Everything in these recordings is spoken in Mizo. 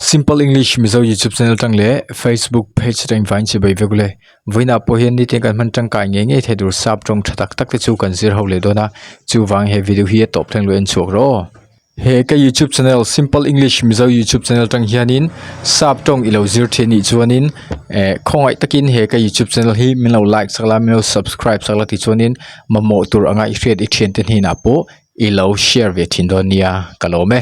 Simple English Mizo YouTube channel tang leh Facebook page atang in vain chibai vek ule. Vawiinah pawh hian nitin kan hman tangkai ngei ngei thei tur sap tawng tha tak tak te chu kan zir ho leh dawn a, chuvang he video hi a tawp thleng lo en chhuak rawh aw. He ka YouTube channel Simple English Mizo YouTube channel tang hianin sap tawng i lo zir thin nih chuanin eh khawngaih takin he ka YouTube channel hi min lo like sak la min lo subscribe sak la tichuanin mamawh tur anga i hriat i thiante hnenah pawh i lo share ve thin dawn nia ka lawm e.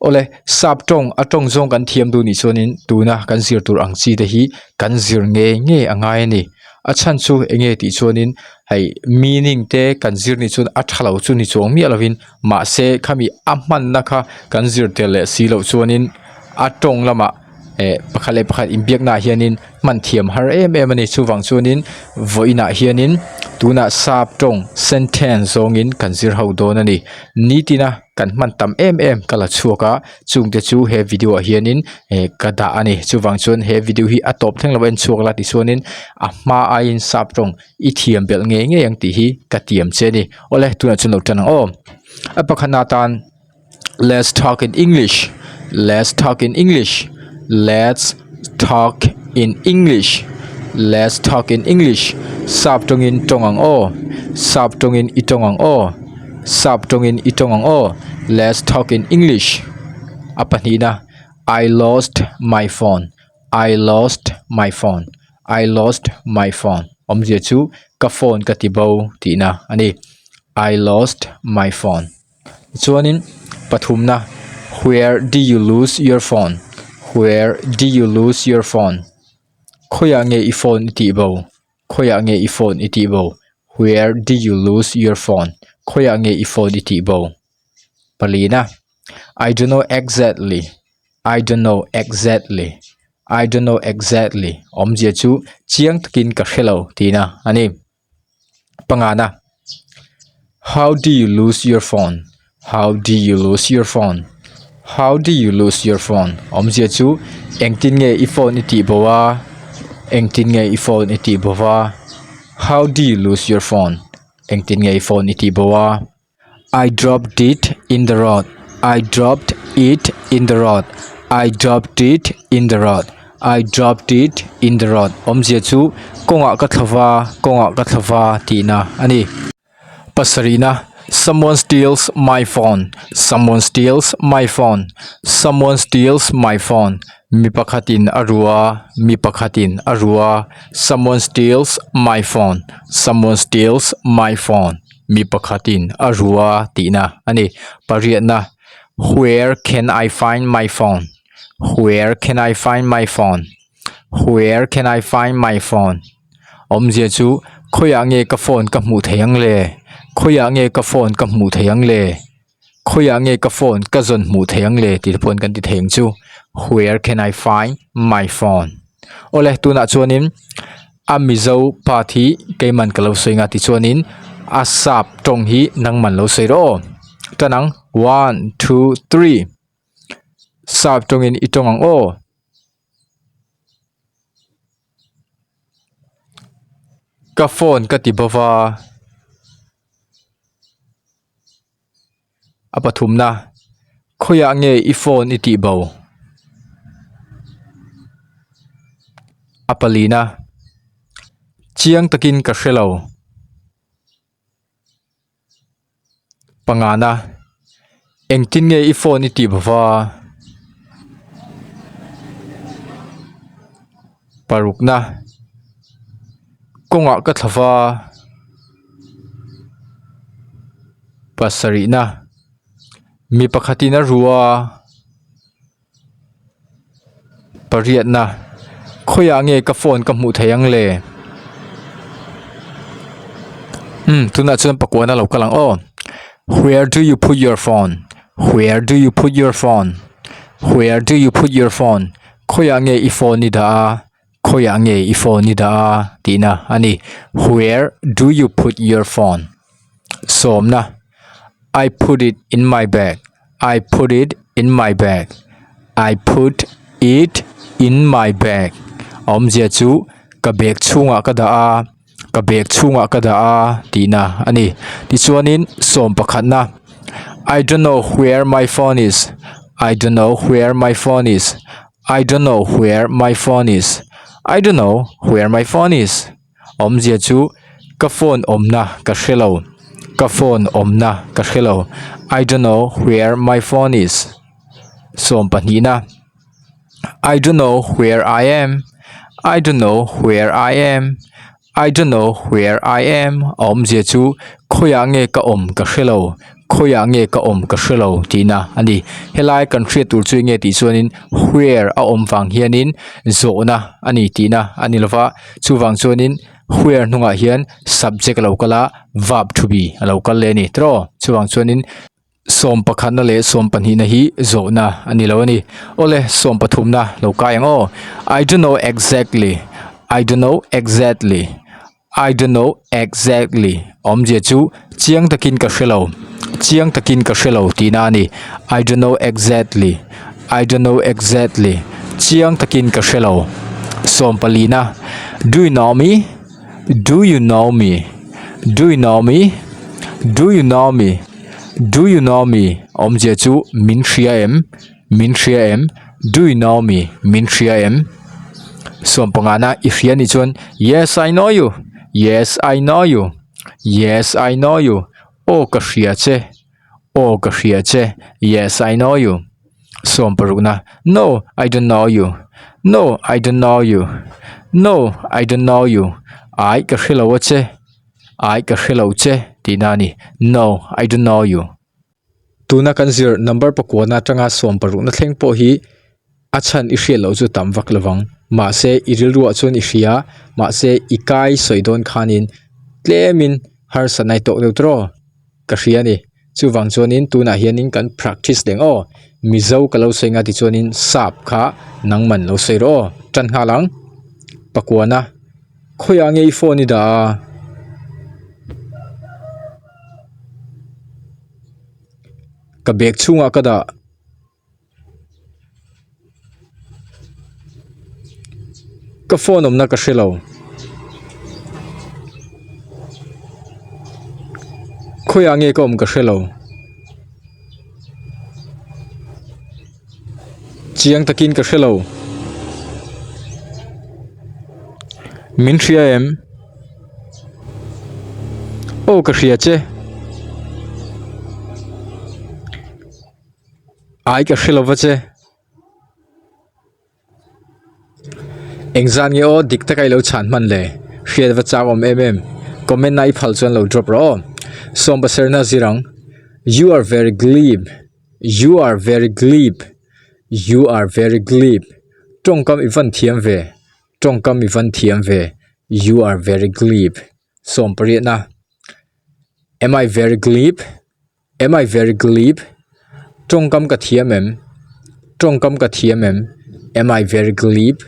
Awle sap tawng a tawng zawng kan thiam duh nih chuanin tuna kan zir tur ang chi te hi kan zir ngei ngei a ngai a ni. A chhan chu eng nge tih chuanin hei meaning te kan zir nih chuan a tha lo chu ni chuang miah lovin mahse khami a hmanna kha kan zir tel leh si loh chuanin a tawng lamah eh pakhat leh pakhat inbiakna ah hianin hman thiam har em em a ni chuvang chuanin vawiinah hianin tunah sap tawng sentence zawngin kan zir ho dawn a ni nitina kan hman tam em em ka la chhuak a chungte chu he video ah hianin eh ka dah a ni chuvang chuan he video hi a tawp thleng lo a en chhuak la tichuanin a hma aiin sap tawng i thiam belh ngei ngei ang tih hi ka tiam che a ni awle tunah chuan lo tan ang aw a pakhatna atan let's talk in english let's talk in english let's talk in english let's talk in english sap tawngin tawng ang aw sap tawngin i tawng ang aw. Sap tawngin i tawng ang aw, Let's talk in English. A pahnihna, I lost my phone, I lost my phone, I lost my phone. Awmzia chu ka phone ka ti bo tihna a ni. I lost my phone. Chuanin pathumna, Where do you lose your phone? Where do you lose your phone? Khawiah nge i phone i tih bo? Khawiah nge i phone i tih bo? Where did you lose your phone? Khawiah nge i phone i tih bo? Palina, I don't know exactly. I don't know exactly. I don't know exactly. Awmzia chu chiang takin ka hre lo tihna a ni. Pangana, How do you lose your phone? How do you lose your phone? How do you lose your phone? Awmzia chu engtin nge i phone i tih bo a? Engtin nge i phone i tih bo a? How do you lose your phone? Engtin nge i phone i tih bo a? I dropped it in the road. I dropped it in the road. I dropped it in the road. I dropped it in the road. Awmzia chu kawngah ka thla va, kawngah ka thla va tihna a ni. Pasarihna, Someone steals my phone, someone steals my phone, someone steals my phone, mi pakhatin a ru a, mi pakhatin a ru a, someone steals my phone, someone steals my phone, mi pakhatin a ru a tihna a ni. Pariatna, Where can I find my phone? Where can I find my phone? Where can I find my phone? Awmzia chu khawiah nge ka phone ka hmuh theih ang le? Khawiah nge ka phone ka hmuh theih ang le? Khawiah nge ka phone ka zawn hmuh theih ang le tih te pawh kan ti thei ang chu. Where can I find my phone? Awle tunah chuanin a Mizo part hi keiman ka lo sawi ang a tichuanin a sap tawng hi nangman lo sawi rawh aw. Tan ang one two three sap tawngin i tawng ang aw. Ka phone ka ti bo va, a pathumna khawiah nge i phone i tih bo? A palina chiang takin ka hre lo. Pangana, engtin nge i phone i tih bawva? Parukna, kawngah ka thla va. Pasarihna, mi pakhatin a ru a. Pariatna, khawiah nge ka phone ka hmuh theih ang le? Umm tunah chuan pakuana lo kal ang aw. Where do you put your phone? Where do you put your phone? Where do you put your phone? Khawiah nge i phone i dah a? Khawiah nge i phone i dah a? Tihna a ni. Where do you put your phone? Sawmna, I put it in my bag, I put it in my bag, I put it in my bag awmzia chu ka bag chhungah ka dah a, ka bag chhungah ka dah a tihna a ni. Tichuanin sawm pakhatna, I don't know where my phone is, I don't know where my phone is. I don't know where my phone is. I don't know where my phone is. Awmzia chu ka phone awmna ka hre lo. Ka phone awmna ka hre lo. I don't know where my phone is. Sawm pahnihna. I don't know where I am. I don't know where I am. I don't know where I am a awmzia chu khawiah nge ka awm ka hre lo khawiah nge ka awm ka hre lo tihna a ni helai kan hriat tur chu enge tih chuanin where a awm vang hianin zawhna a ni tihna a ni lova chuvang chuanin where hnungah hian subject a lo kal a verb to be a lo kal leh a ni tiraw chuvang chuanin. Sawm pakhatna leh sawm pahnihna hi zawhna a ni lo a ni. Awle, sawm pathumna lo kai ang aw. I don't know exactly, I don't know exactly, I don't know exactly awmzia chu chiang takin ka hre lo, chiang takin ka hre lo tihna a ni. I don't know exactly, I don't know exactly chiang takin ka hre lo. Sawm palina, Do you know me? Do you know me? Do you know me? Do you know me? Do you know me? Awmzia chu min hria em? Min hria em? Do you know me? Min hria em? Sawm pangana i hria nih chuan Yes, I know you. Yes, I know you. Yes, I know you. Aw ka hria che. Aw ka hria che. Yes, I know you. Sawm parukna, No, I don't know you. No, I don't know you. No, I don't know you. Ai ka hre lo a che. Ai ka hre lo che tihna a ni. No, I don't know you. Tuna kan zir number pakuana atanga sawm parukna thleng pawh hi a chhan i hriat loh chu tam vak lovang. Mahse, i rilruah chuan i hria, mahse i kai sawi dawn khanin tlemin harsatna i tawk deuh tawh aw. Ka hria a ni. Chuvang chuanin tunah hianin kan practice leh ang aw. Mizo ka lo sawi nga tichuanin sap kha nangman lo sawi rawh aw. Tan nghal ang. Pakuana, Khawiah nge i phone i dah a? Ka bag chhungah ka dah. Ka phone awmna ka hre lo. Khawiah nge ka awm ka hre lo. Chiang takin ka hre lo. Min hria em? Aw ka hria che. Ai ka hre lova che. Engzan nge aw dik taka i lo chhan hman le? Hriat va chak awm em em. Comment na i phal chuan lo drop rawh aw. Sawm pasarihna zir ang. You are very glib. You are very glib. You are very glib. Tawngkam i van thiam ve. Tawngkam i van thiam ve. You are very glib. Sawm pariatna. Am I very glib? Am I very glib? Tawngkam ka thiam em? Tawngkam ka thiam em? Am I very glib?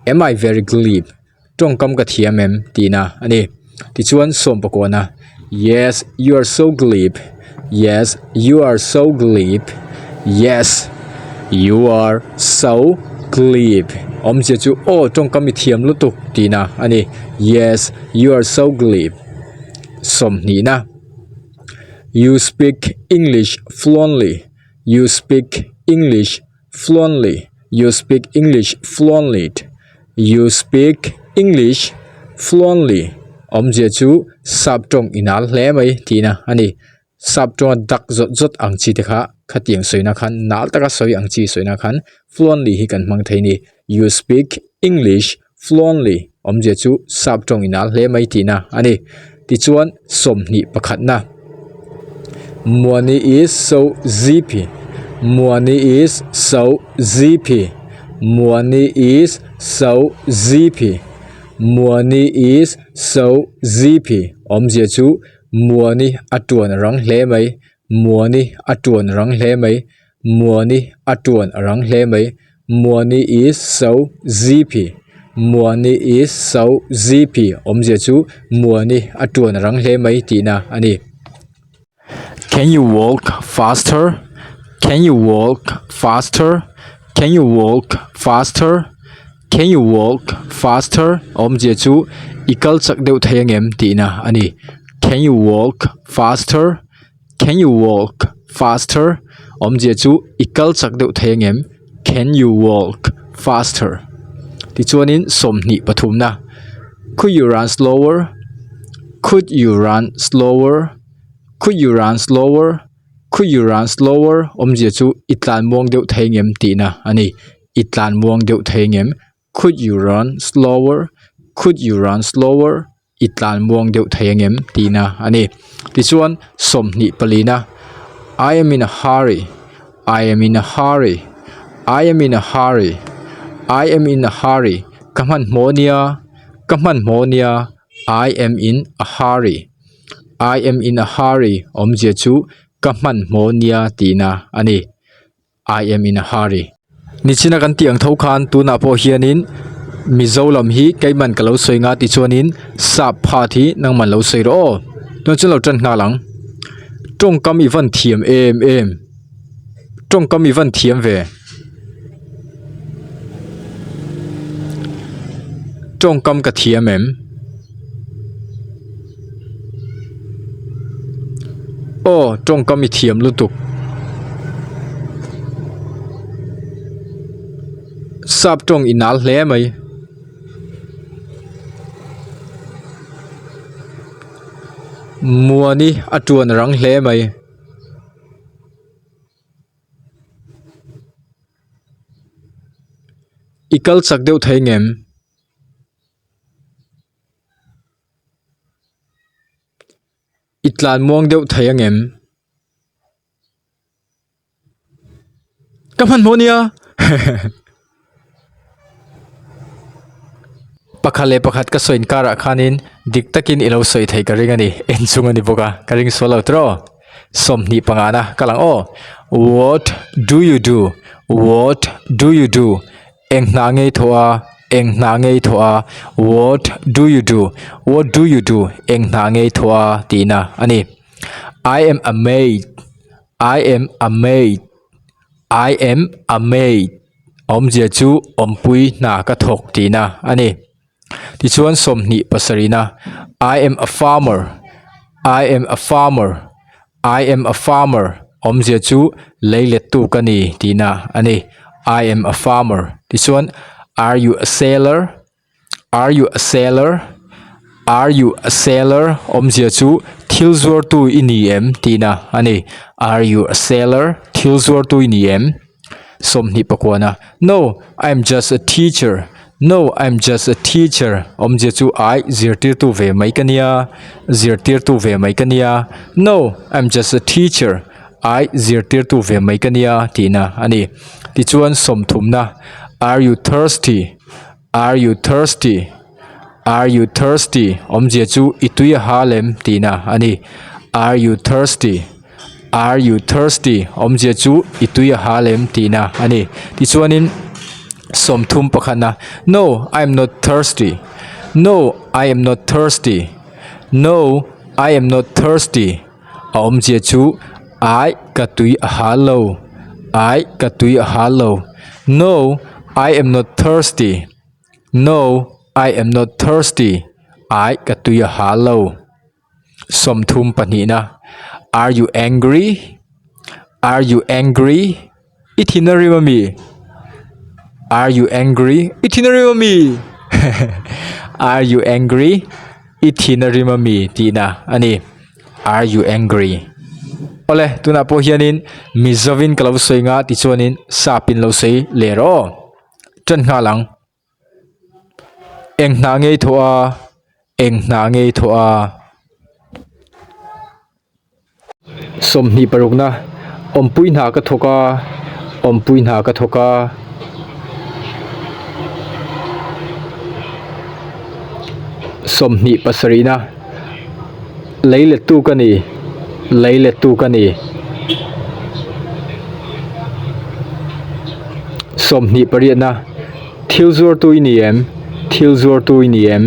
Am I very glib? Tawngkam ka thiam em? tihna a ni. Tichuan sawm pakawna, Yes, you are so glib. Yes, you are so glib. Yes, you are so glib. Awmzia chu aw tawngkam i thiam lutuk tihna a ni. Yes, you are so glib. Sawmhnihna. You speak English fluently. You speak English fluently. You speak English fluently. You speak English fluently. Awmzia chu sap tawng i nal hle mai tihna a ni. Sap tawnga dak zawt zawt ang chi te kha khatiang sawina khan nal taka sawi ang chi sawina khan fluently hi kan hmang thei a ni. You speak English fluently awmzia chu sap tawng inal hle mai tihna a ni. Tichuan 21 pakhatna Muani is so zippy Muani is so zippy Muani is so zippy Muani is so zippy awmzia chu Muani a tuan rang hle mai Muani a tuan rang hle mai Muani a tuan a rang hle mai. Muani is so zippy. Muani is so zippy awmzia chu Muani a tuan a rang hle mai tihna a ni. Can you walk faster? Can you walk faster? Can you walk faster? Can you walk faster? Awmzia chu i kal chak deuh thei angem tihna a ni. Can you walk faster? Can you walk faster? Awmzia chu i kal chak deuh thei ang em? Can you walk faster? Tichuanin 23na Could you run slower? Could you run slower? Could you run slower? Could you run slower? Awmzia chu i tlan muang deuh thei ang em tihna a ni. I tlan muang deuh thei ang em? Could you run slower? Could you run slower? I tlan muang deuh thei ang em? Tihna a ni. Tichuan, 24na, I am in a hurry. I am in a hurry. I am in a hurry. I am in a hurry. Ka hmanhmawh nia. Ka hmanhmawh nia. I am in a hurry. I am in a hurry awmzia chu ka hmanhmawh nia tihna a ni. I am in a hurry. Nichina kan tih ang tho khan tunah pawh hianin Mizo lam hi keiman ka lo sawi nga tichuanin sap phat hi nangman lo sawi rawh aw. Tunah chuan lo tan nghal ang. Tawngkam i van thiam em em. Tawngkam i van thiam ve. Tawngkam ka thiam em. Aw tawngkam i thiam lutuk. Sap tawng i nal hle mai. Muani a tuan rang hle mai. I kal chak deuh thei ngem? I tlan muang deuh thei ang em? Ka hmanhmawh nia Pakhat leh pakhat ka sawi inkarah khanin dik takin i lo sawi thei ka ring a ni. En chung a ni bawk a, ka ring sual lo tawh. 25 na ka lang aw. What do you do? What do you do? Eng hna ngei thawh a, eng hna ngei thawh a, What do you do? What do you do? Eng hna ngei thawh a tihna a ni. I am a maid, I am a maid, I am a maid awmzia chu awmpui hna ka thawk tihna a ni. Tichuan 27 na I am a farmer, I am a farmer, I am a farmer awmzia chu leilettu ka ni tihna a ni. I am a farmer tichuan are you a sailor, are you a sailor, are you a sailor awmzia chu thil zuartu i ni em tihna a ni. Are you a sailor thil zuartu i ni em? 29 a No, I am just a teacher. No, I am just a teacher. Awmzia chu ai zirtirtu ve mai ka nia. Zirtirtu ve mai ka nia. No, I am just a teacher. Ai zirtirtu ve mai ka nia tihna a ni. Tichuan 30 na Are you thirsty? Are you thirsty? Are you thirsty? Awmzia chu i tui a ha lem tihna a ni. Are you thirsty? Are you thirsty? Awmzia chu i tui a ha lem tihna a ni. Tichuanin 31 na No, I am not thirsty. No, I am not thirsty. No, I am not thirsty. A awmzia chu ai ka tui a ha lo. Ai ka tui a ha lo. No, I am not thirsty. No, I am not thirsty. Ai ka tui a ha lo. 32 na Are you angry? Are you angry? I thin a rim ami? Are you angry? I thin a rim ami? Are you angry? I thin a rim ami tihna a ni. Are you angry? Awle, tunah pawh hianin Mizovin ka lo sawi nga tichuanin Sapin lo sawi leh rawh aw. Ṭan nghal ang. Eng hna ngei thawh a, eng hna ngei thawh a. 26 na awmpui hna ka thawk a, awmpui hna ka thawk a. 27 na lei lettu ka ni, lei lettu ka ni. 28 na thil zuartu i ni em, thil zuartu i ni em.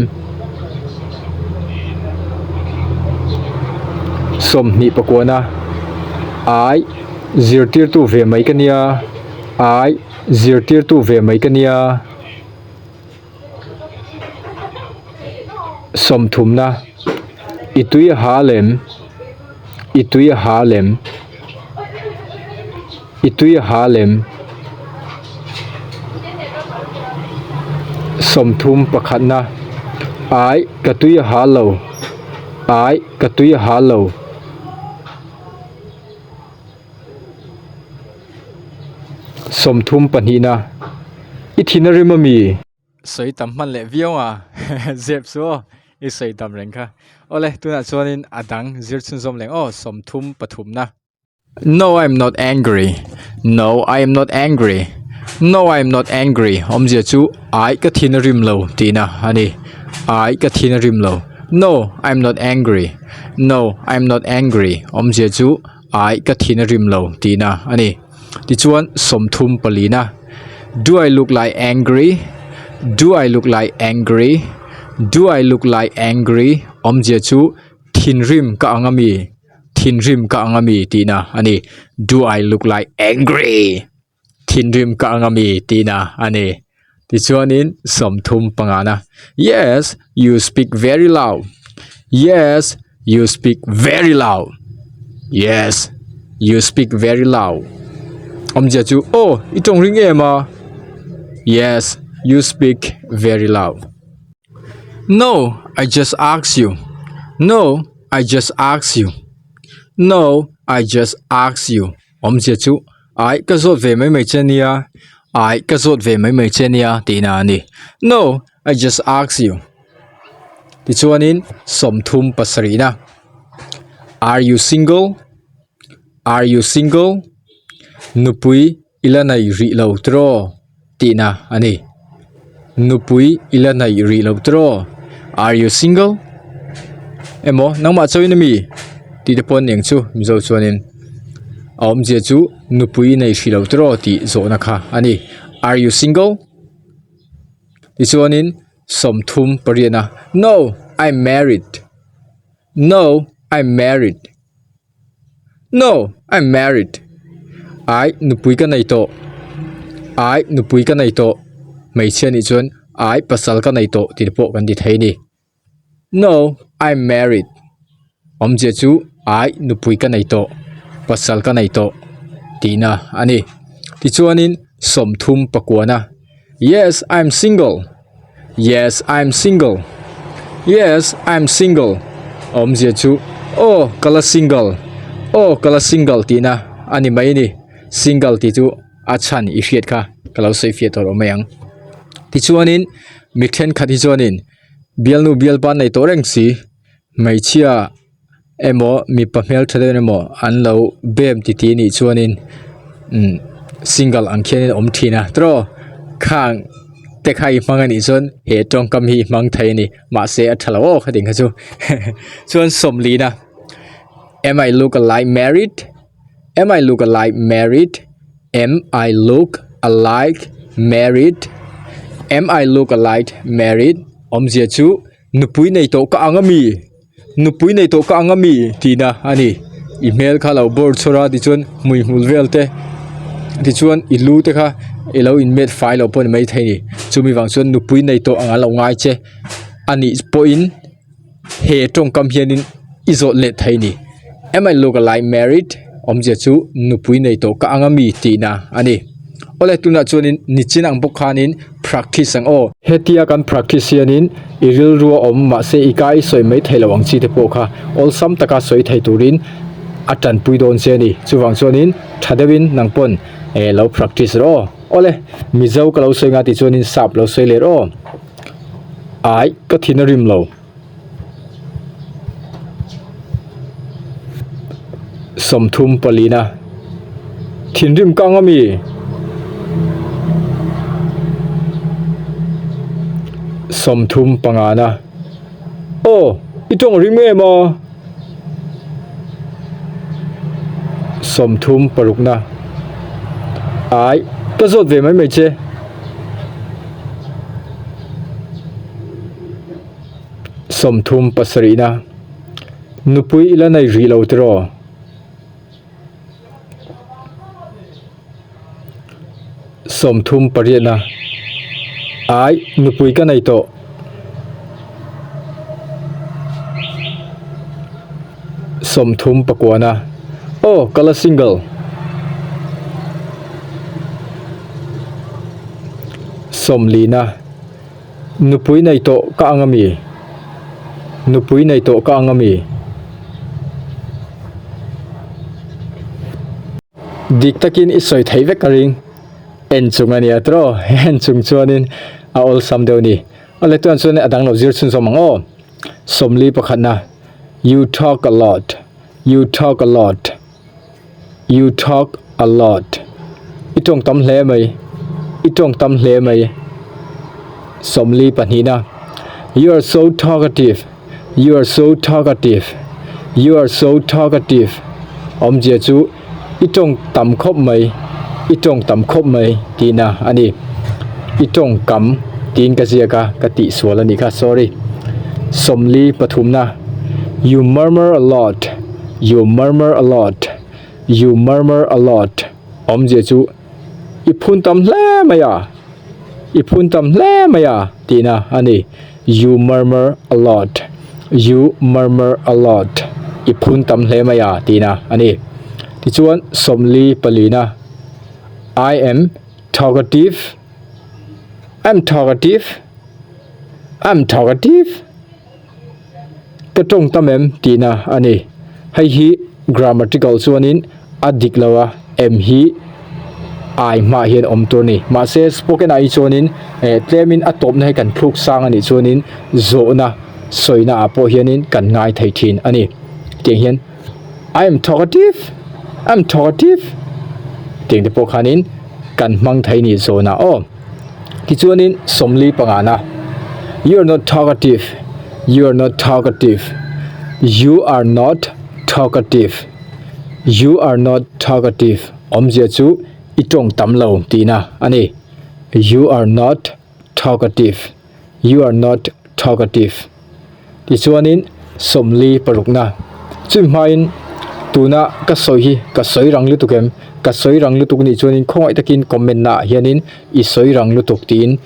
29 na ai zirtirtu ve mai ka nia, ai zirtirtu ve mai ka nia. 30 na i tui a ha lem, i tui a ha lem. I tui a ha lem. 30 pakhatna. Ai, ka tui a ha lo. Ai, ka tui a ha lo. 30 pahnihna. I thin a rim a mi? Sawi tam hman leh viau a, zep chu aw, i sawi tam reng kha. Awle, tunah chuanin a dang zir chhunzawm leng aw, 30 pathumna. No, I am not angry. No, I am not angry. No, I am not angry. Awmzia chu ai ka thin a rim lo tihna a ni. Ai ka thin a rim lo. No, I am not angry. No, I am not angry. Awmzia chu ai ka thin a rim lo tihna a ni. Tichuan 30 palina. Do I look like angry? Do I look like angry? Do I look like angry? Awmzia chu thinrim ka ang ami? Thinrim ka ang ami tihna a ni. Do I look like angry? Thinrim ka ang ami tihna a ni. Tichuanin 30 pangana. Yes, you speak very loud. Yes, you speak very loud. Yes, you speak very loud. Awmzia chu aw i tawng ring em a. Yes, you speak very loud. No, I just ask you. No, I just ask you. No, I just ask you. Awmzia chu ai ka zawt ve mai mai che nia, ai ka zawt ve mai mai che nia tihna a ni. No, I just ask you. Tichuanin 30 pasarihna. Are you single? Are you single? Nupui i la nei rih lo tiraw tihna a ni. Nupui i la nei rih lo tiraw? Are you single? Emaw nangmah chauhin ami tih te pawh an eng chu Mizo chuanin a awmzia chu nupui i nei hrih lo tiraw tih zawhna kha a ni. Are you single? Tichuanin 30 pariatna No, I'm married. No, I'm married. No, I'm married. Ai, nupui ka nei tawh. Ai, nupui ka nei tawh. Hmeichhia nih chuan ai pasal ka nei tawh tih pawh kan ti thei a ni. No, I'm married. Awmzia chu ai nupui ka nei tawh, pasal ka nei tawh tihna a ni. Tichuanin 30 pakuana. Yes, I'm single. Yes, I'm single. Yes, I'm single. Awmzia chu aw ka la single, aw ka la single tihna a ni mai a ni. Single tih chu a chhan i hriat kha ka lo sawi fiah tawh lo mai ang. Tichuanin mi thenkhat hi chuanin bialnu bialpa nei tawh reng si hmeichhia emaw mipa hmeltha deuh emaw an lo bem ti tih anih chuanin umm single ang khianin a awm thin a tiraw khang te kha i hmang anih chuan he tawngkam hi i hmang thei a ni mahse a tha lo aw khatin kha chu chuan sawmlina am I look alike married am I look alike married am I look alike married am I look alike married awmzia chu nupui nei tawh ka ang ami. Nupui nei tawh ka ang ami tihna a ni. I hmel kha lo bawr chhawr a tichuan hmui hmul vel te tichuan i lu te kha i lo in met fai loh pawh a ni maithei a ni. Chumi vang chuan nupui nei tawh ang an lo ngai che a nih pawhin he tawngkam hianin i zawt let thei a ni. Am I look alike married? Awmzia chu nupui nei tawh ka ang ami tihna a ni. Awle tunah chuanin nichin ang bawk khanin practice ang aw. Hetia kan practice hianin i rilru a awm mahse i ka i sawi mai thei lo ang chi te pawh kha awlsam taka sawi thei turin a tanpui dawn che a ni. Chuvang chuanin tha deuhin nang pawn eh lo practice rawh aw. Awle Mizo ka lo sawi nga tih chuanin sap lo sawi leh rawh aw. Ai ka thin a rim lo. 30 palina thinrim kang ami 30 pangana aw i tawng ring em a 30 parukna ai ka zawt ve mai mai che. 30 pasarihna nupui i la nei rih lo tiraw? 30 pariatna ai nupui ka nei tawh. 30 pakuana aw ka la single. Sawmlina, Nupui nei tawh ka ang ami? Nupui nei tawh ka ang ami? Dik takin i sawi theih vek ka ring. En chung a nia tawh, en chung chuanin a awlsam deuh a ni. Awle tuan chuan a dang lo zir chhunzawm ang aw. Sawmli pakhatna, You talk a lot, you talk a lot. You talk a lot. I tawng tam hle mai. I tawng tam hle mai. Sawmli pahnihna. You are so talkative. You are so talkative. You are so talkative. Awmzia chu i tawng tam khawp mai. I tawng tam khawp mai tihna a ni. I tawng kam tiin ka ziak a, ka tihsual a nih kha. Sorry. Sawmli pathumna. You murmur a lot. You murmur a lot, you murmur a lot awmzia chu i phun tam hle mai a, i phun tam hle mai a tihna a ni. You murmur a lot, you murmur a lot i phun tam hle mai a tihna a ni. Tichuan sawmli palina I am talkative, I'm talkative, I'm talkative. Ka tawng tam em tihna a ni. Hei hi grammatical chuanin a dik lo a, em hi ai hmaah hian awm tur a ni. Mahse spoken ah hi chuanin eh tlemin a tawpna hi kan thluk sang a nih chuanin zawhna sawina ah pawh hianin kan ngai thei thin a ni. Tiang hian I am talkative, I am talkative tiang te pawh khanin kan hmang thei a ni zawhna aw. Tichuanin sawmli pangana, You are not talkative, you are not talkative, you are not talkative, you are not talkative awmzia chu i tawng tam lo tihna a ni. You are not talkative, you are not talkative. Tichuanin sawmli parukna chumi hmain tuna ka sawi hi ka sawi rang lutuk em ka sawi rang lutuk nih chuanin khawngaih takin comment naah hianin i sawi rang lutuk tiin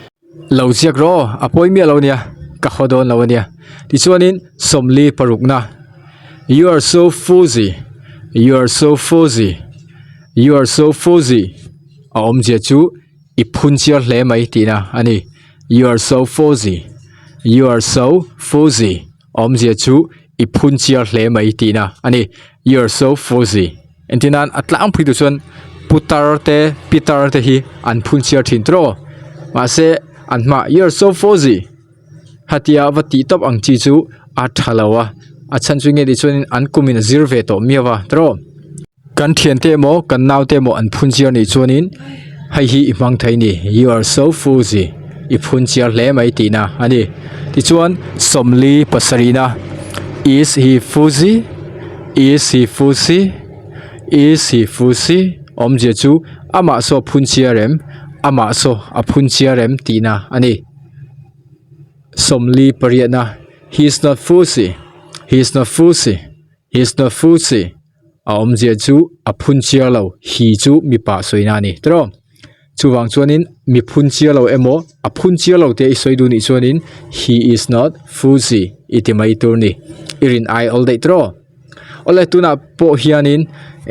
lo ziak rawh a pawi miah lo ania ka haw dawn lo ania tichuanin sawmli parukna you are so fuzzy you are so fuzzy you are so fuzzy a awmzia chu I phun chiar hle mai tihna a ni. You are so fuzzy, you are so fuzzy awmzia chu i phun chiar hle mai tihna a ni. You are so fuzzy entir nan a tlangpui tur chuan putar te pitar te hi an phun chiar thin tawh aw. Mahse an hmaah you are so fuzzy hatia va tih tawp ang chi chu a tha lo a, a chhan chu nge tih chuan an kumin a zir ve tawh miau a tawh aw. Kan thiante emaw kan naute emaw an phun chiar nih chuanin hei hi i hmang thei ni you are so fuzzy i phun chiar hle mai tihna a ni tichuan sawmli pasarihna is he fuzzy is he fuzzy is he fuzzy awmzia chu amah saw a phun chiar em amah saw a phun chiar em tihna a ni sawmli pariatna he is not fuzzy he is not fuzzy he is not fuzzy. A awmzia chu a phun chiar lo, hi chu mipa sawina a ni tawh. Chuvang chuanin mi phun chiar lo emaw a phun chiar lo tia i sawi duh nih chuanin he is not fuzzy i ti mai tur ni. I rin ai awl daih tawh. Awle tunah pawh hianin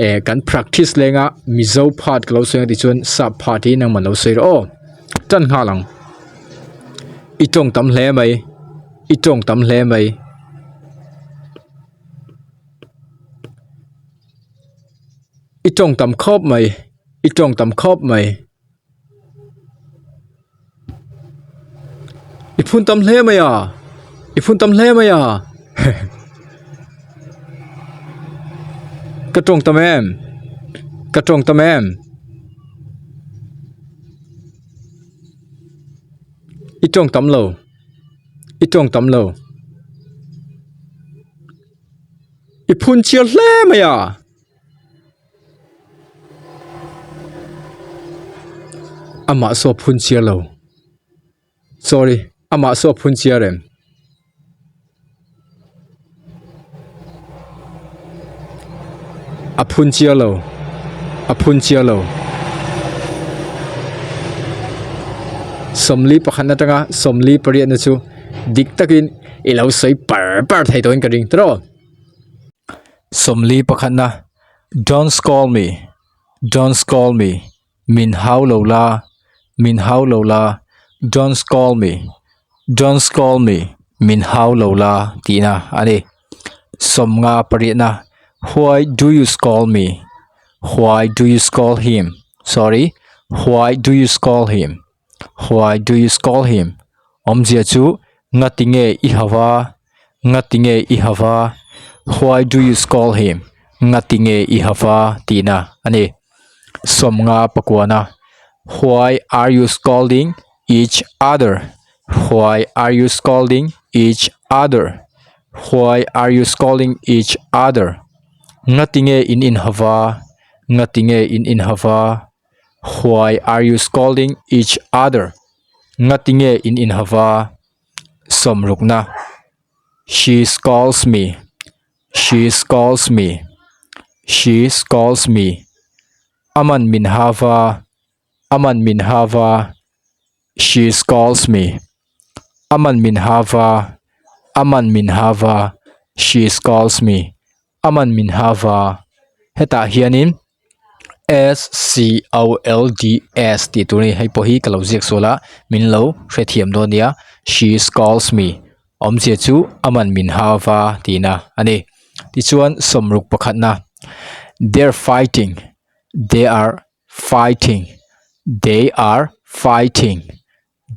eh kan practice lenga Mizo part ka lo sawi ang tih chuan sap part hi nangman lo sawi rawh aw. Tan nghal ang. I tawng tam hle mai. I tawng tam hle mai. I tawng tam khawp mai i tawng tam khawp mai i phun tam hle mai a i phun tam hle mai a ka tawng tam em ka tawng tam em i tawng tam lo. I tawng tam lo. I phun chiar hle mai a. Amah saw phun chiar lo. Sorry, amah saw phun chiar em. A phun chiar lo, a phun chiar lo. Sawmli pakhat atanga sawmli pariatna chu dik takin i lo sawi par par thei tawhin ka ring tawh. Sawmli pakhatna, Don't scold me, don't scold me, min hau lo la, min hau lo la. Don't scold me, don't scold me, min hau lo la tihna a ni. Sawmnga pariatna, Why do you scold me? Why do you scold him? Sorry, why do you scold him? Why do you scold him? Awmzia chu ngati nge i hau va? Ngati nge i hau va? Why do you scold him? Ngati nge i hau va? Tihna a ni. Sawmnga pakuana, Why are you scolding each other? Why are you scolding each other? Why are you scolding each other? Ngati nge in inhau va? Ngati nge in inhau va? Why are you scolding each other? Ngatinge in inhava? Sawmrukna She scolds me. She scolds me. She scolds me. Aman min hava. Aman min hava. She scolds me. Aman min hava. Aman min hava. She scolds me. Aman min hava. Hetah hianin S C O L D S tih tur a ni hei pawh hi ka lo ziak sual a min lo hrethiam dawn nia she scolds me awmzia chu aman min hau va tihna a ni tichuan sawmruk pakhatna they are fighting they are fighting they are fighting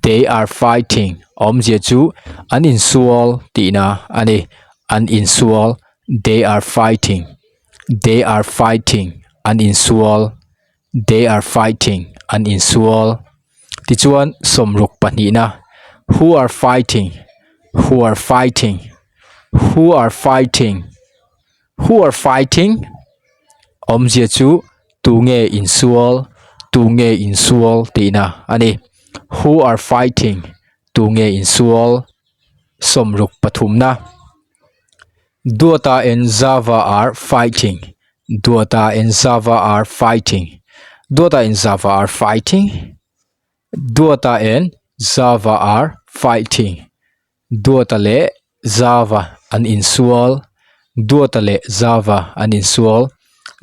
they are fighting awmzia chu an insual tihna a ni an insual they are fighting they are fighting an insual they are fighting an insual tichuan sawmruk pahnihna who are fighting who are fighting who are fighting who are fighting awmzia chu tunge insual tunge insual tihna a ni who are fighting tunge insual sawmruk pathumna Duata and Zava are fighting Duata and Zava are fighting Duata and Zava are fighting Duata and Zava are fighting Duata leh Zava an insual Duata leh Zava an insual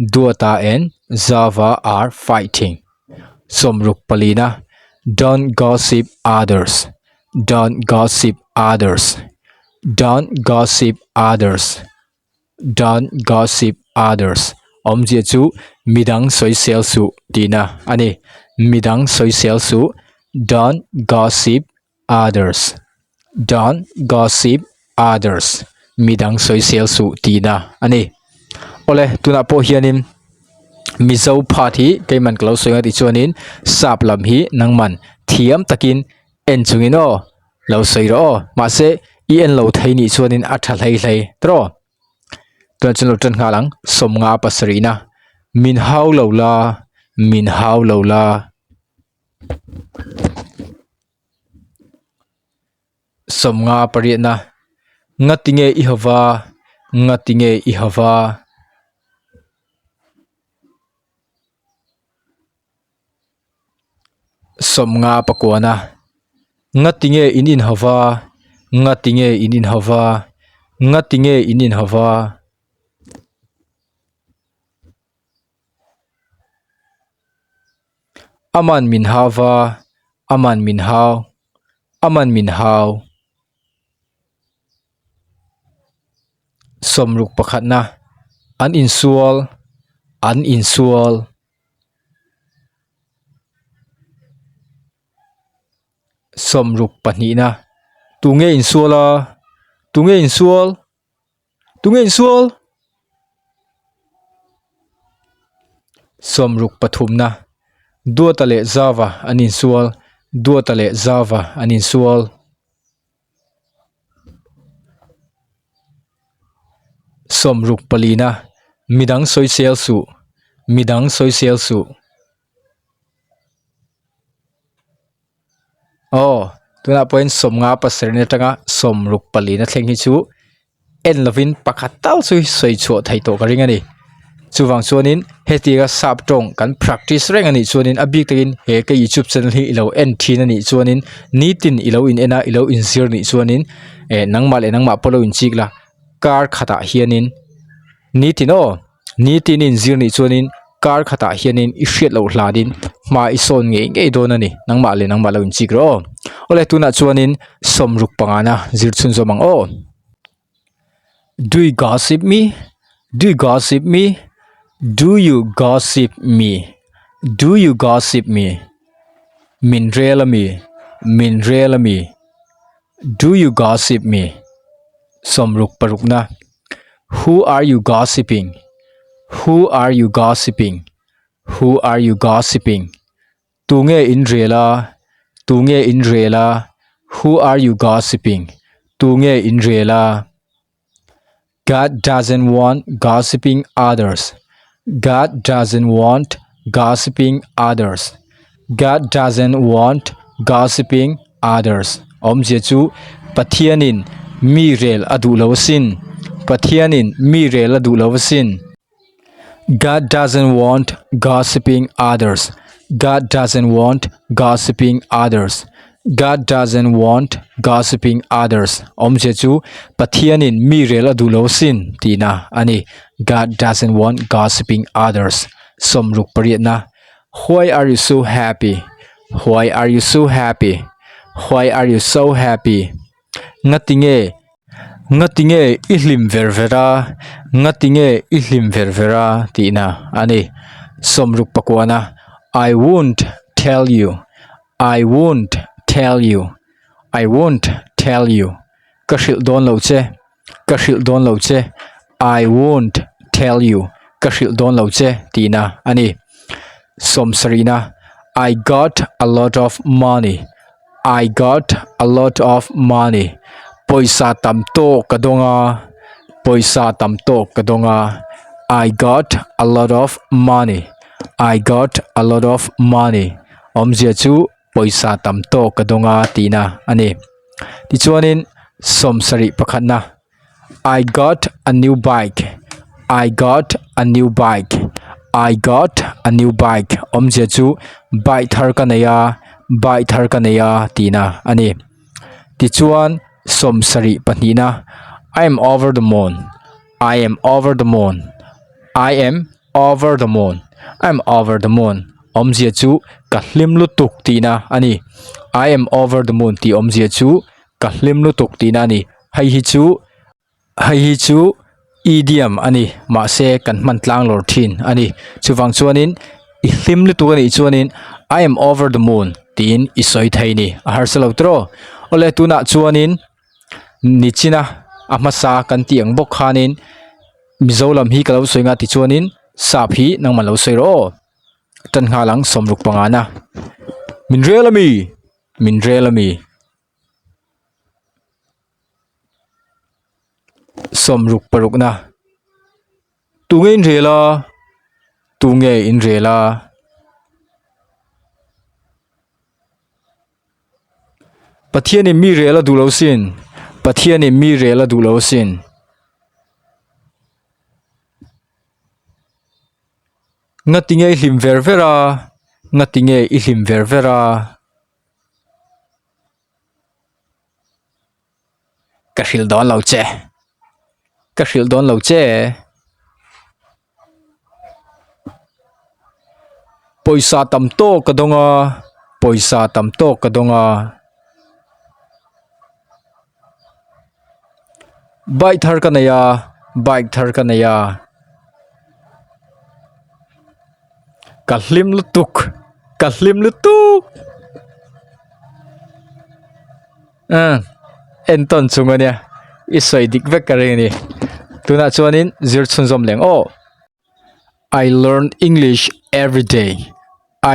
Duata and Zava are fighting Sawmruk palina Don't gossip others Don't gossip others Don't gossip others Don't gossip others Awmzia chu midang sawisel suh tihna a ni Midang sawisel suh Don't gossip others don't gossip others midang sawisel suh tihna a ni awle tunah pawh hianin mizo phat hi keiman ka lo sawi ang tih chuanin sap lam hi nangman thiam takin en chungin aw lo sawi rawh aw mahse i en lo thei nih chuanin a tha hlei hlei tawh tunah chuan lo tan nghal ang sawmnga pasarihna min hau lo la min hau lo la. Sawmnga pariatna Ngatinge i hava Ngatinge i hava Sawmnga pakuana Ngatinge in inhava Ngatinge in inhava Ngatinge in inhava. Aman min hau va, aman min hau, aman min hau. Sawmruk pakhatna, an insual, an insual. Sawmruk pahnihna, tunge insual a, tunge insual? Tunge insual? Sawmruk pathumna Duata leh Zava an insual Duata leh Zava an insual Sawmruk palina Midang sawisel suh Midang sawisel suh. Aw tunah pawhin sawmnga pasarih atanga sawmruk palina thleng hi chu en lovin pakhat tal chu sawi chhuah theih tawh ka ring a ni chuvang chuanin hetianga sap tawng kan practice reng a nih chuanin a bik takin he ka youtube channel hi ilo en thin a nih chuanin nitin ilo in en a ilo inzir nih chuanin eh nangmah leh nangmah pawh lo inchik la kar khatah hianin nitin aw. Nitin inzir nih chuanin kar khatah hianin i hriat loh hlanin hma i sawn ngei ngei dawn a ni. Nangmah leh nangmah lo inchik rawh aw. Awle tunah chuanin sawmruk pangana zir chhunzawm ang aw. Do you gossip me? Do you gossip me? Do you gossip me? Do you gossip me? Min rel a mi? Min rel a mi? Do you gossip me? Sawmruk parukna Who are you gossiping? Who are you gossiping? Who are you gossiping? Tunge in rel a? Tunge in rel a? Who are you gossiping? Tunge in rel a? God doesn't want gossiping others. God doesn't want gossiping others. God doesn't want gossiping others. Awmzia chu Pathianin mi rel a duh lo asin. Pathianin mi rel a duh lo asin. God doesn't want gossiping others. God doesn't want gossiping others. God doesn't want gossiping others. Awmzia chu Pathianin mi rel a duh lo sin tihna a ni. God doesn't want gossiping others. Sawmruk pariatna Why are you so happy? Why are you so happy? Why are you so happy? Ngatinge Ngatinge i hlim ver ver a Ngatinge i hlim ver ver a tihna a ni. Sawmruk pakuana I won't tell you I won't tell you I won't tell you Ka hrilh dawn lo che Ka hrilh dawn lo che I won't tell you Ka hrilh dawn lo che tihna a ni. Sawmsarihna I got a lot of money I got a lot of money Pawisa tam tawk ka dawng a Pawisa tam tawk ka dawng a I got a lot of money I got a lot of money Awmzia chu pawisa tam tawk ka dawng a tihna a ni. Tichuanin sawmsarih pakhatna I got a new bike I got a new bike I got a new bike awmzia chu bike thar ka nei a bike thar ka nei a tihna a ni. Tichuan sawmsarih pahnihna I am over the moon I am over the moon I am over the moon I am over the moon awmzia chu ka hlim lutuk tihna a ni. I am over the moon tih awmzia chu ka hlim lutuk tihna a ni. Hei hi chu hei hi chu idiom a ni mahse kan hman tlang lawr thin a ni chuvang chuanin i hlim lutuk a nih chuanin I am over the moon tiin i sawi thei ni a harsa lo tawh awle tunah chuanin nichina a hmasa kan tih ang bawk khanin mizo lam hi ka lo sawi nga tichuanin sap hi nangmah lo sawi rawh aw tan nghal ang sawmruk pangana min rel ami min rel ami. Sawmruk parukna tunge in rel a tunge in rel a Pathianin mi rel a duh lo sin Pathianin mi rel a duh lo sin. Ngatinge i hlim ver ver a ngatinge i hlim ver ver a. Ka hrilh dawn lo che ka hrilh dawn lo che pawisa tam tawk ka dawng a pawisa tam tawk ka dawng a bike thar ka nei a bike thar ka nei a ka hlim lutuk ka hlim lutuk umm entawn chung ania i sawi dik vek ka ring a ni tunah chuanin zir chhunzawm leng aw I learn English everyday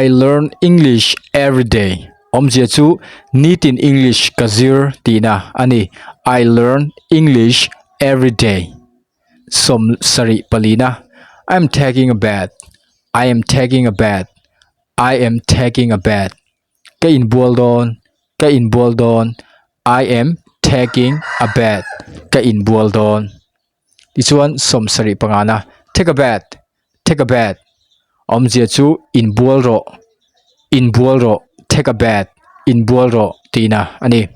I learn English everyday awmzia chu nitin English ka zir tihna a ni I learn English everyday. Sawm sarih palina I am taking a bath I am taking a bath I am taking a bath Ka inbual dawn Ka inbual dawn I am taking a bath Ka inbual dawn Tichuan sawm sarih pangana Take a bath Take a bath Awmzia chu inbual rawh Inbual rawh Take a bath Inbual rawh tihna a ni.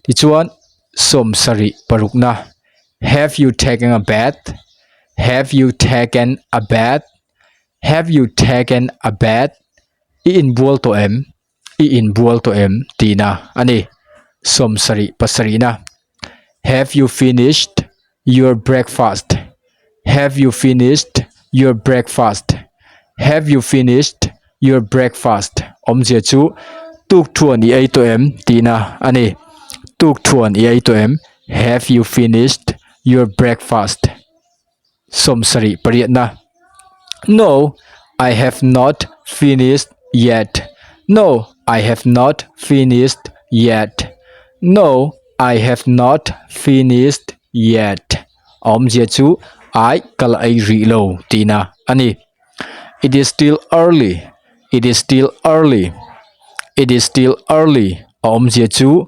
Tichuan sawm sarih parukna Have you taken a bath? Have you taken a bath? Have you taken a bath? I inbual tawh em? I inbual tawh em? tihna a ni. Sawmsarih pasarihna Have you finished your breakfast? Have you finished your breakfast? Have you finished your breakfast? Awmzia chu tukthuan i ei tawh em? tihna a ni. Tukthuan i ei tawh em? Have you finished your breakfast? Sawmsarih pariatna No, I have not finished yet. No, I have not finished yet. No, I have not finished yet. A awmzia chu ai ka la ei rih lo tihna a ni. It is still early. It is still early. It is still early. A awmzia chu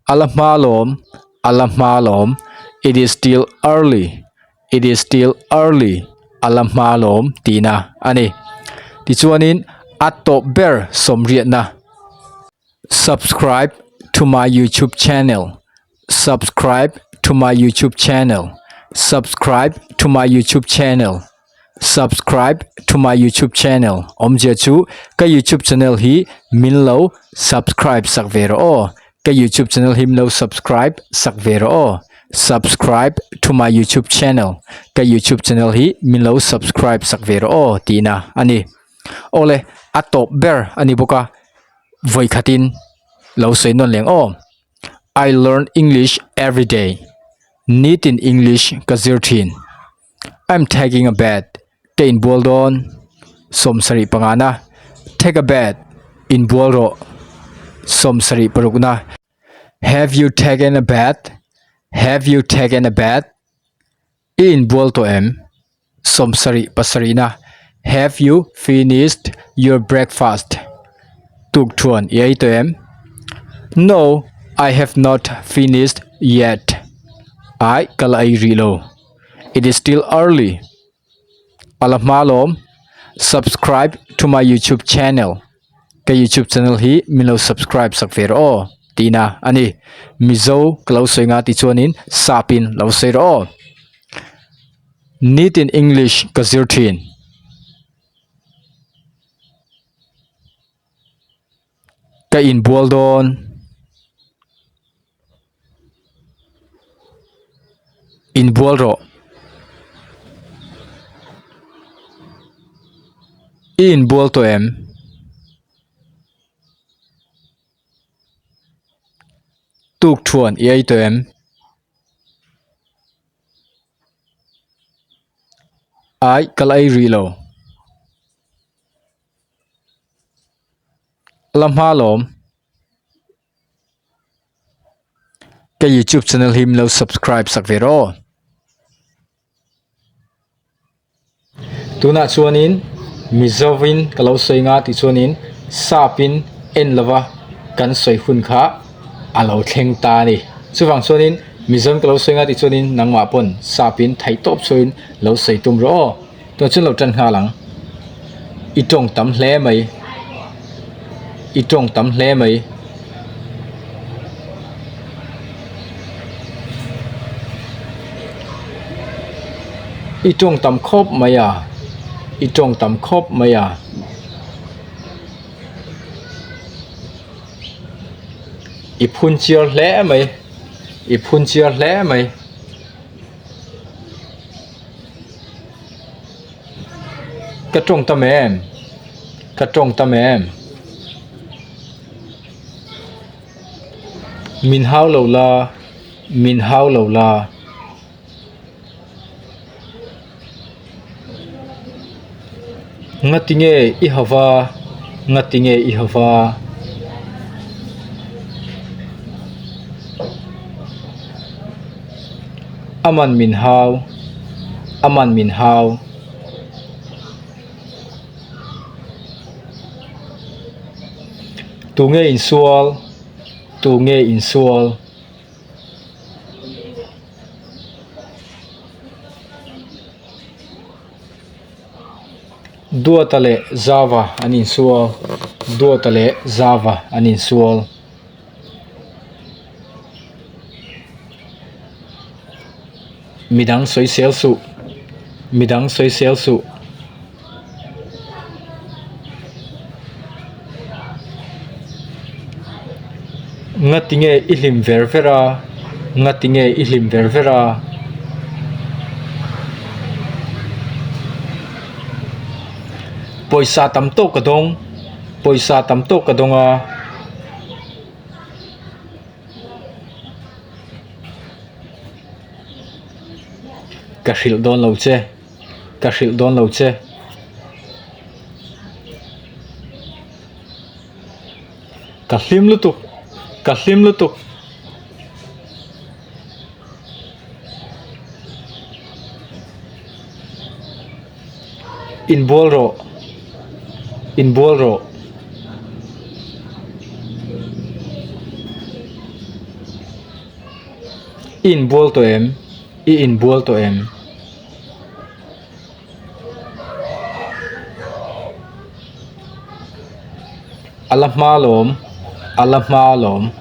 A la hma lawm, a la hma lawm, It is still early, it is still early, a la hma lawm tihna a ni. Tichuanin a tawp ber sawmriatna, Subscribe to my YouTube channel, subscribe to my YouTube channel, subscribe to my YouTube channel. Subscribe to my YouTube channel awmzia chu ka YouTube channel hi min lo subscribe sak ve rawh aw ka YouTube channel hi min lo subscribe sak ve rawh aw subscribe to my YouTube channel ka YouTube channel hi min lo subscribe sak ve rawh aw tihna a ni awle a tawp ber a ni bawk a vawi khatin lo sawi nawn leng aw I learn English everyday nitin English ka zir thin. I'm taking a bath, ka inbual dawn. Sawmsarih pangana, Take a bath, inbual rawh. Sawmsarih parukna, Have you taken a bath? Have you taken a bath? I inbual tawh em? Sawmsarih pasarihna, Have you finished your breakfast? Tukthuan i ei tawh em? No, I have not finished yet. Ai, ka la ei rih lo. It is still early. A la hma lawm. Subscribe to my YouTube channel. Ka YouTube channel hi min lo subscribe sak ve rawh aw tihna a ni. Mizo ka lo sawi nga tih chuanin sapin lo sawi rawh aw. Nitin English ka zir thin. Ka inbual dawn. Inbual rawh. I inbual tawh em? Tukthuan i ei tawh em? Ai ka la ei rih lo. La hma lawm. Ka youtube channel hi min lo subscribe sak ve rawh aw. Tunah chuanin Mizovin ka lo sawi nga tih chuanin sapin en lova kan sawi hun kha a lo thleng ta a ni. Chuvang chuanin Mizovin ka lo sawi nga tih chuanin nangmah pawn sapin theih tawp chhuahin lo sawi tum rawh aw. Tunah chuan lo tan nghal ang. I tawng tam hle mai. I tawng tam hle mai. I tawng tam khawp mai a. I tawng tam khawp mai a. I phun chiar hle mai. I phun chiar hle mai. Ka tawng tam em? Ka tawng tam em? Min hau lo la, min hau lo la. Ngatinge i hava, ngatinge i hava. Aman min hau, aman min hau. Tunge insual, tunge insual. Duata leh Zava an insual, Duata leh Zava an insual. Midang sawisel suh, midang sawisel suh. Ngati nge i hlim ver ver a? Ngati nge i hlim ver ver a? Pawisa tam tawk ka dawng. Pawisa tam tawk ka dawng a. Ka hrilh dawn lo che. Ka hrilh dawn lo che. Ka hlim lutuk. Ka hlim lutuk. Inbual rawh. Inbual rawh. I inbual tawh em? I inbual tawh em? A la hma lawm. A la hma lawm.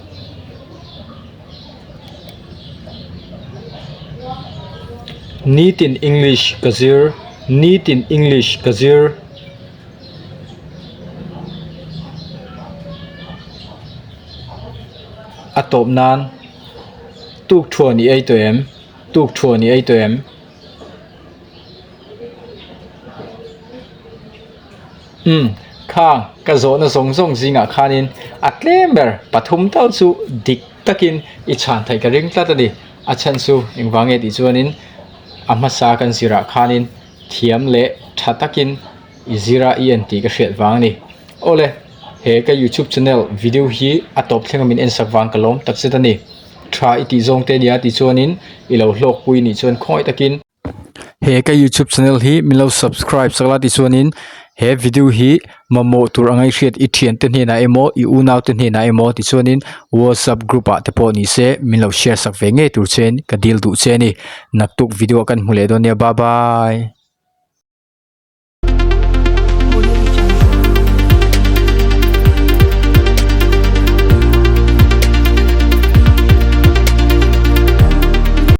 Nitin English ka zir. Nitin English ka zir. A tawp nan tuk thuan i ei tawh em? Tuk thuan i ei tawh em? Umm, khang ka zawhna zawng zawng zingah khanin a tlem ber pathum tal chu dik takin i chhan theih ka ring tlat a ni. A chhan chu engvang nge tih chuanin a hmasa kan zirah khanin thiam leh tha takin i zira i en tih ka hriat vang a ni. Awle, he ka youtube channel video hi a tawp thleng a min ensak vang ka lawm takzet a ni. Tha i tih zawng te nia tih chuanin i lo hlawkpui nih chuan khawngaih takin. He ka youtube channel hi min lo subscribe sak la tichuanin he video hi mamawh tur anga i hriat i thiante hnenah emaw i unau te hnenah emaw tichuanin whatsapp group ah te pawh ni se min lo share sak ve ngei tur che in ka dil duh che a ni naktuk video ah kan hmu leh dawn nia bye bye.